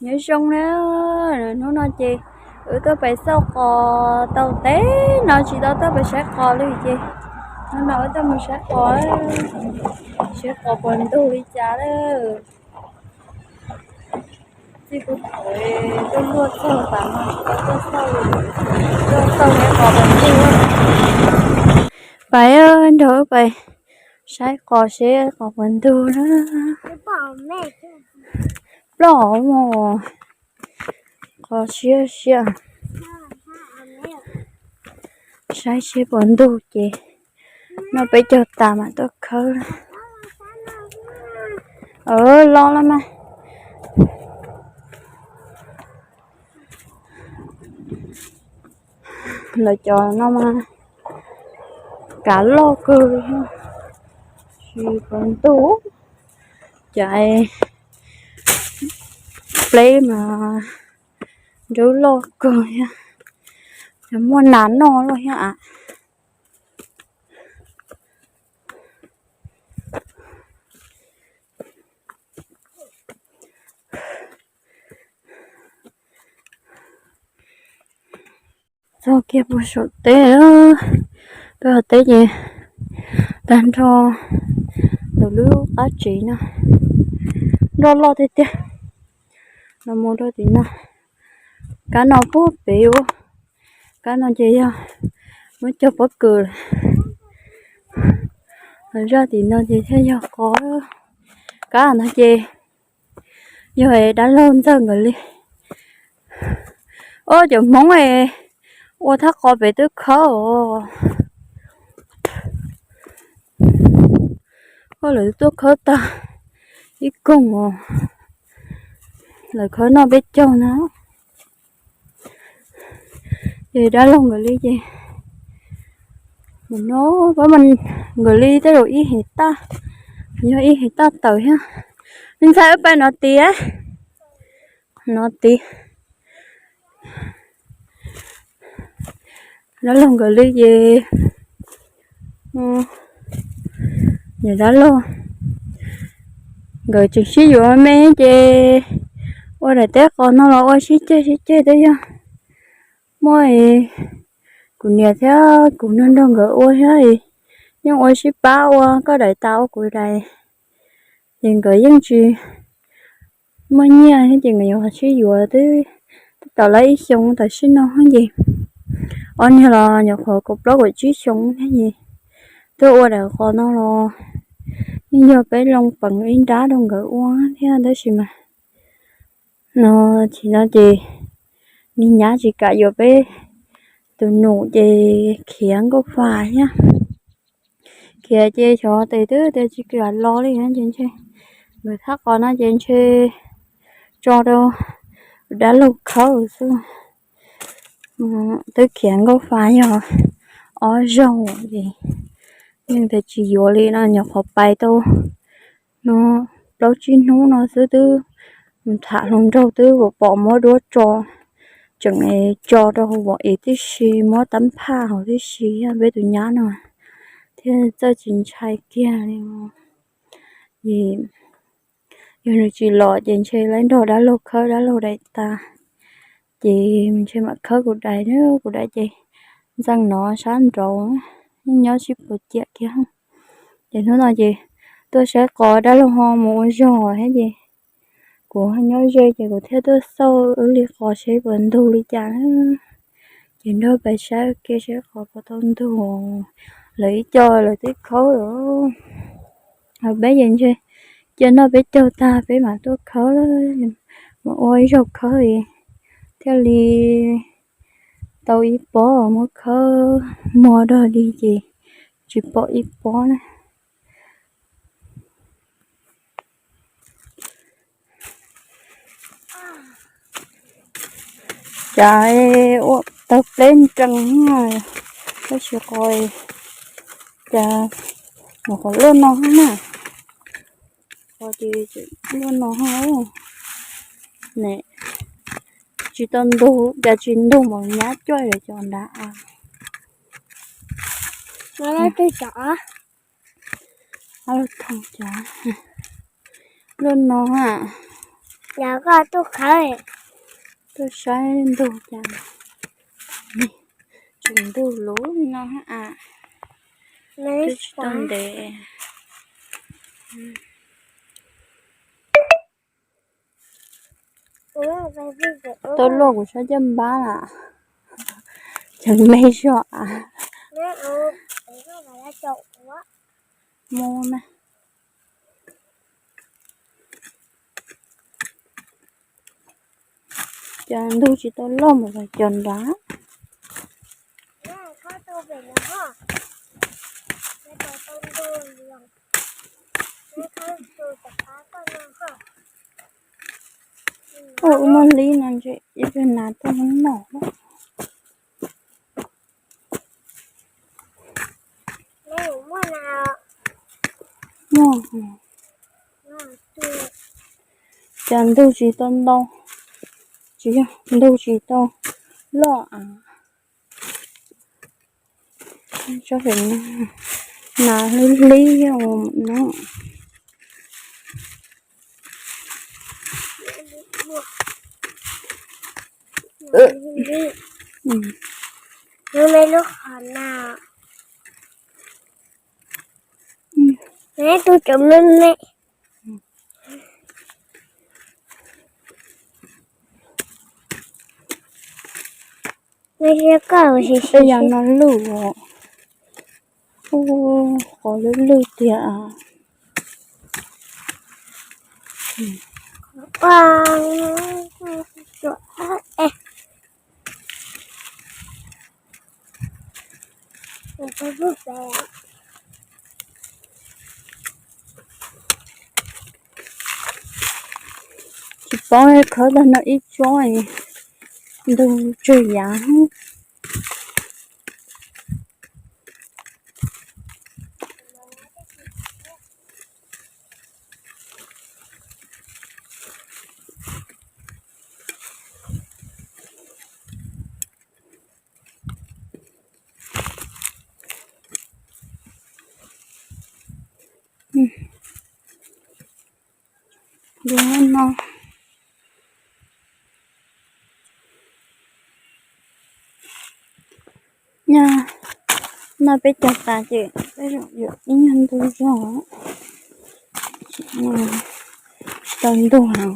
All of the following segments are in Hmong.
Nyob zoo na, hnub no ces wb tuaj pem xauj qos tau teb no tsis tau tuaj pem saib qos li ces hnub no wb tuaj mus saib qos, saib qos puas ntug li cas lawm. Txij kuv thaum tuaj luaj txog tas no tsis tau tuaj xauj, tuaj xauj saib qos puas ntug. Pais nrog wb pais saib qos seb qos puas ntug na. Ploj os, qos siab siab. Saib seb puas ntug ces noj peb caug tas mam tuaj khawb. Los los mas. Lawv cov no mas kav loj kawg li, tsis puas ntug. Cov pleb mas nrub loj kawg thiab, muaj nas noj loj thiab a. Txog kiag puag saum teb, peb hauv teb ces tag nrho tus lub qab tsev no nroj loj tiag tiag. Los mus rau tim no, kab no puag pem ub, kab no ces yog muab cog pob kws lawm. Los zaj tim no ces thiaj yog qos. Kab no ces yog dab laug ntxawg nkawd li. Ob cov Hmoob es ua thaj qos pem twb khawb os. Koj lawv tuaj khawb tag ib koog os, lawv khawb noj peb caug na. Ces dab laug nkawd li ces no pab mas nkawd li tej zaum ib hev taj, yog ib hev taj tawm thiab. Me ntxhais wb pais no tid, no tid. Dab laug nkawd li ces, dab laug nkawd tseem sib yuav me ces ua daim teb qos no los ua sib ceg sib ceg twb yog muaj kuv niam thiab kuv nrog nrog nkawd ua thiab, yeej ua sib pab ua, koj daim tas ua kuv daim. Ces nkawd yeej tsis muaj nyiaj thiab ces nkawd yuav sib yuav twb, twb tau lawm ib xyoo tam sim no ces ob niag los nyuam qhuav kaum plaub kaum tsib xyoo thiab ces tuaj ua daim qos no los yeej yog peb loo peev ib nrab rau nkawd ua thiab tab sis mas no, chim no ces niag nyab tsis kam yuav peb tus nus ces khiav nkauj fa thiab. Khiav ces xyov tes twb tias tsis kam los li ces ntshe nkawd thaj qos no ces ntshe tso rau dab laug khawb xwb. Twb khiav nkauj fa yog ob zaug ces yeej tias tsis yuav li no nyuam qhuav pais tau no plaub tsib hnub no xwb twb tham hluas nraug twb pom muab duab tso, tseem tso rau hauv vos es tib si muab tab phaj hauv tib si, peb tus nyab no thiaj txawj tsis ntshai kiag li. Ces yog nws tsis los ces ntshe lawv nrog dab laug khawb dab laug daim tas, ces ntshe mam khawb kuv daim na, kuv daim ces ntxeev no sab nraud, yeej nyob sib puas ciam kiag. Ces hnub no ces tuaj saib qos dab laug ho mus ua zog thiab ces kuv nyob ze ces kuv thiaj tuaj xauj wb li qos seb puas ntug li cas na. Ces nrog pais saib ua ke seb qos puas tau ntug, lawv ib co lawv twb khawb lawm. Peb ces ntshe cia noj peb caug tag peb mam tuaj khawb, mam ua ib zaug khawb thiaj li tau ib pob, muab khawb muag dog dig ces tsis pom ib pob na. Cas ua tawg pleb nrees, tab sis qos cas nyuam qhuav luaj no na. Qos ces luaj no ne, tsis tau ntug, cas tsis ntug mas nyab cuaj lawm cov nrad. Luaj no, Yog koj tuaj khawb, tuaj saib ntug cas, tseem ntug luv li no a. Twb tsis tau ntev. Tau luaj kuv sab caj npab lawm, cov me zog a. Mus na. Cov ntug tsis tau loj mus los cov nrad. Ua, wb muab hlib no ntshe ib pliag nas tuaj muab noj. Muaj, cas ntug tsis tau ntau, tsis yog ntug tsis tau loj a. Tsob pem no nas hlwb hlwb no. Lub me lub qhov no, tus cov me me. Tej yam no lwj os. Ua, qhov lwj lwj tiag. Tsis paub, khawb tag no ib tsob ntug tsawg yav. Li no, noj peb caug tas ces peb yuav ib nyuag ntug zog, tsis tau ntug heev.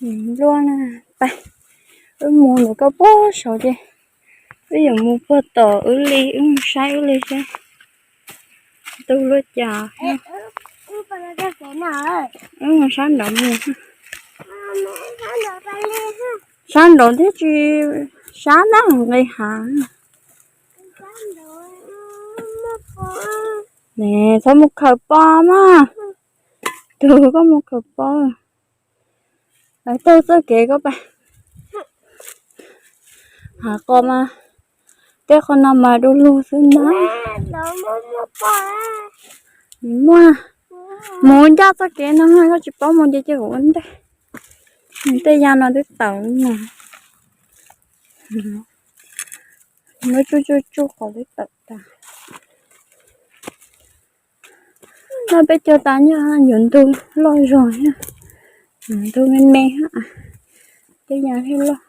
Nplua na, pais, wb mus ntawm koj puag saud ces wb yuav mus puag tom wb li, wb mus saib wb li seb ntug luaj cas. Wb mus sab nraud mus. Sab nraud thiab tsis sab na, nqis hav. Ne, txhob mus khawm pos mas. Tus koj mus khawm pos. Lawv taug txoj kev koj pais. Hav qos mas, tej qhov no mas du lug xwb ntag. Muaj, mus ncaj txoj kev no, koj tsis paub mus ces cia kuv ua ntej. Tej ya no twb tawm no. Muab tsuj tsuj tsuj qos twb tawm tas. Noj peb caug tas nyob yuav ntug loj zog, yuav ntug me me, tej ya thiaj loj.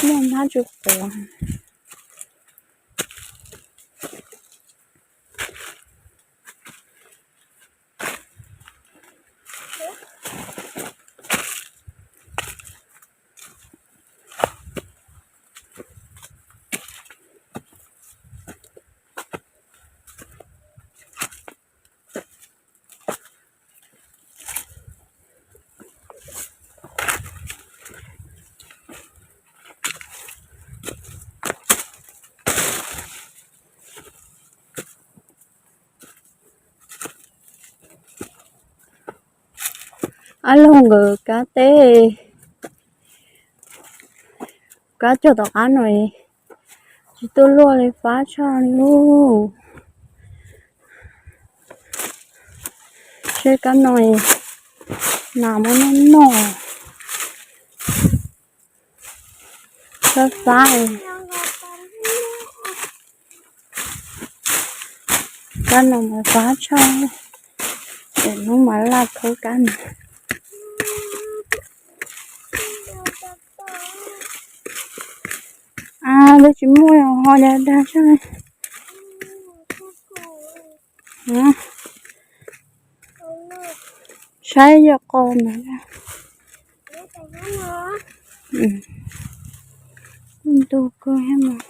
Muaj hnab tsw quav. Ab, los nkawd kab teb, kab cog tom qab no tsis tuaj luaj li, fab tshaj li. Seb kab no nas muab noj noj. Kab fab, kab no mas fab tshaj, hnub mas laj khawb kab no. Twb tsis muaj ho dag dag tshaj. Saib yog qos ntag. Kuj ntug kawg thiab mas.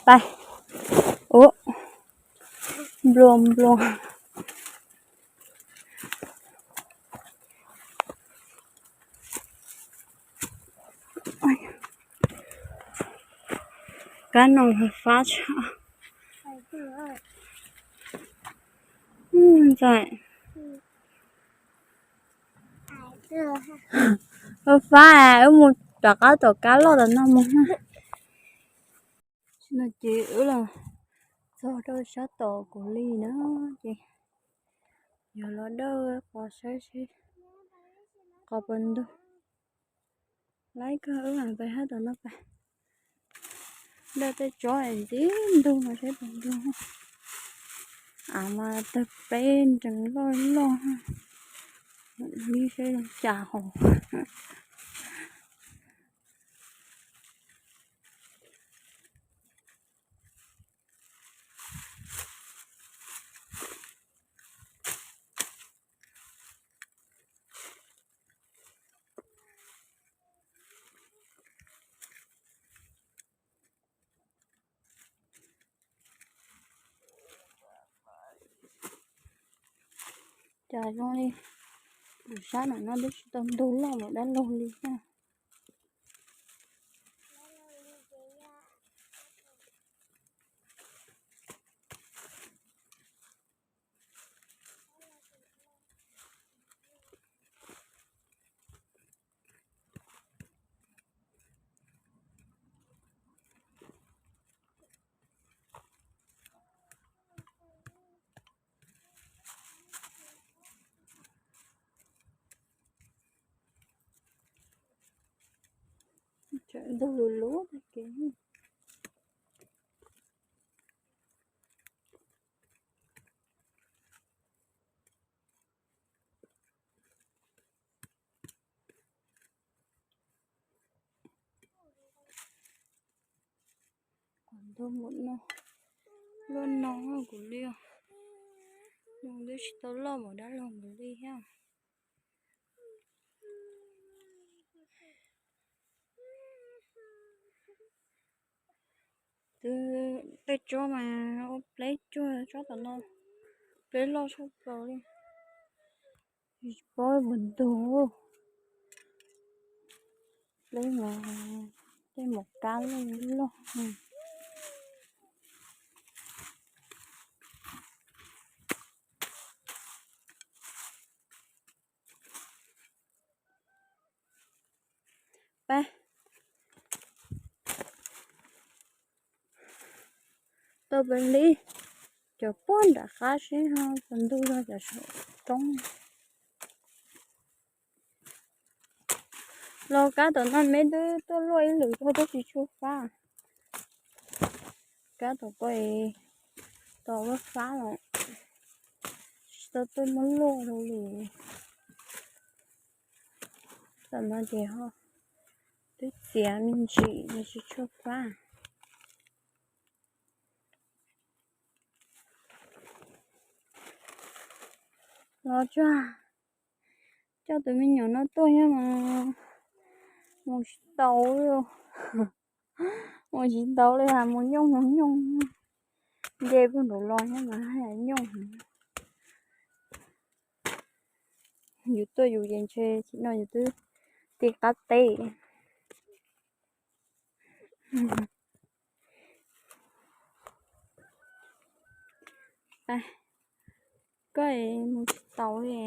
Pais. Ub, nplua nplua. Kab no fab tshaj. Ntxhais, fab, wb mus rov qab tom kab loj tom no mus na. No ces wb los txog rau sab tom kuv li na, ces yog los dawj qos saib seb qos puas ntug. Laib kawg, wb mam pais hab tom no pais. Dawj tej tsob ntxim ntug mas saib puas ntug. Av mas tawg peb nrees loj loj, saib cas hauv. Cas zoo li kuv sab no twb tsis tau ntug loj npaum dab laug li thiab. Ntug lus lub tag kev. Qos ntug npaum no, luaj no kuv li, twb tsis tau loj npaum dab laug kuv li thiab. Twb tej tsob mas ua pleb tsuag tsob tom no, pleb loj tshaj plaws li. Tsis paub puas ntug. Pleb mas tej maum kab loj loj. Peb tau peb li, cov puag nram qab seb ho puas ntug zog cov saum roob. Los kab tom no me twb tuaj luaj ib lwm tuaj twb tsis tshua fab. Kab tom ko es tau fab fab los tsis tau tuaj muab luaj rau li. Tom no ces ho twb txiav me ntsis los tsis tshua fab. Los tsuag, coj tus me nyuam no tuaj thiab mas mus tsis tau li. Mus tsis tau li, mus nyooj mus nyooj, nce puag nraud los thiab mas haj yam nyooj. Yus tuaj yus ces ntshe tam sim no yus twb ti qab teb. Koj mus tsis tau li.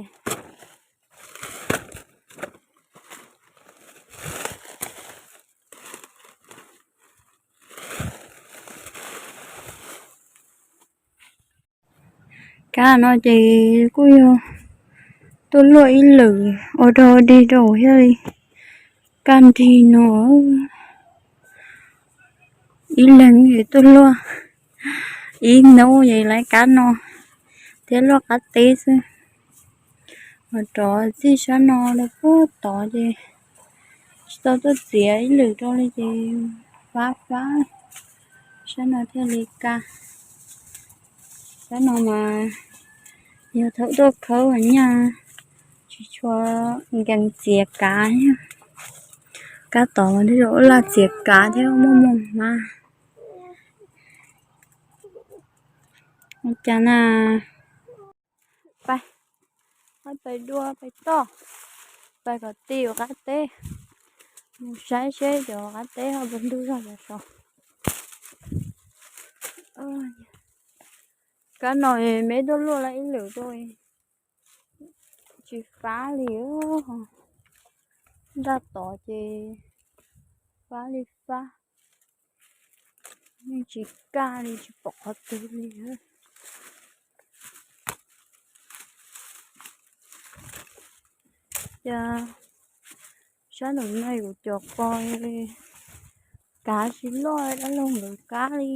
Kab no ces kuj yog tuaj luaj ib lwm ua dog dig rau thiaj li kaj nrig no. Ib leeg tuaj luaj ib hnub es lawv kab no thiab luaj qab teb xwb. Ho rov txij sab no rau puag tod ces tsis tau tuaj txiav ib lwm rau li ces fab fab, sab no thiaj li kaj. Sab no mas yog thaum tuaj khawb nyaj tsis tshua nkees txiav kav. Kab tod mas tej zaum laj txiav kav thiab muaj muaj hmab. Ua cas na, pais, pais dua pais toj, pais kom ti ua qab teb, mus saib seb cov qab teb ho puas ntug zog cov saud. Kab no me tuaj luaj lawm ib lwm rau tsis fab li. Nraj tod ces fab li fab, yeej tsis kaj li tsis pom qhov twg li. Ces sab nraum no kuv cov qos kav tsis loj dab laug nkawd kab li.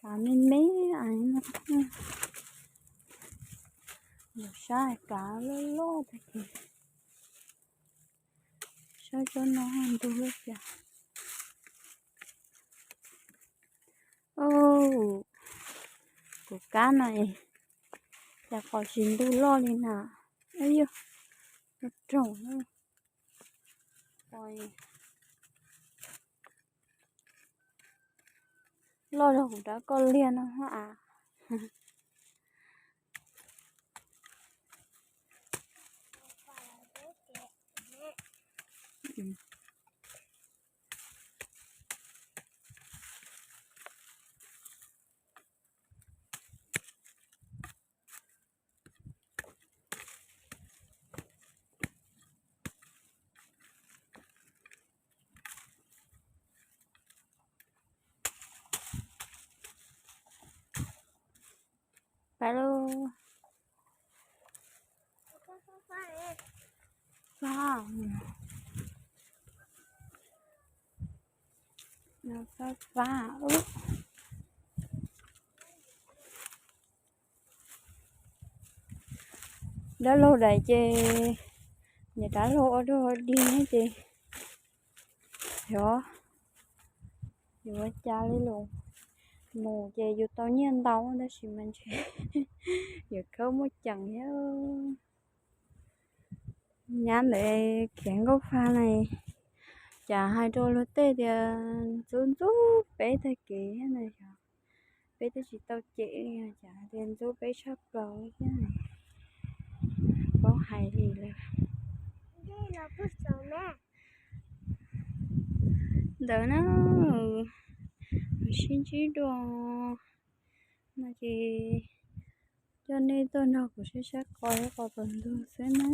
Kav me me no, sab kav loj loj tag kis. Saib tsob no ntug li cas. Kuv kab no es cas qos tsis ntug loj li na. Yog raug loj rau kuv rab koj liag no a. Pais lauj. Fab, fab, fab. Dab laug daim ces niam dab laug ua dog dig ces yog yuav ua cas li los, mus ces yus tau nyiaj ntau tab sis mas ntshe yuav khawb muaj ceem thiab. Nyab ntawd khiav nkauj fa na, cas hais rau luag tej tias ntxub ntxub peb tag kev thiab na, yog peb twb tsis tau cem li, cas tias ntxub peb tshaj plaws thiab, paub hais li lawm. Ntawd na, sib ntsib dua no ces coj nej tuaj nrog kuv saib saib qos thiab qos puas ntug xwb na.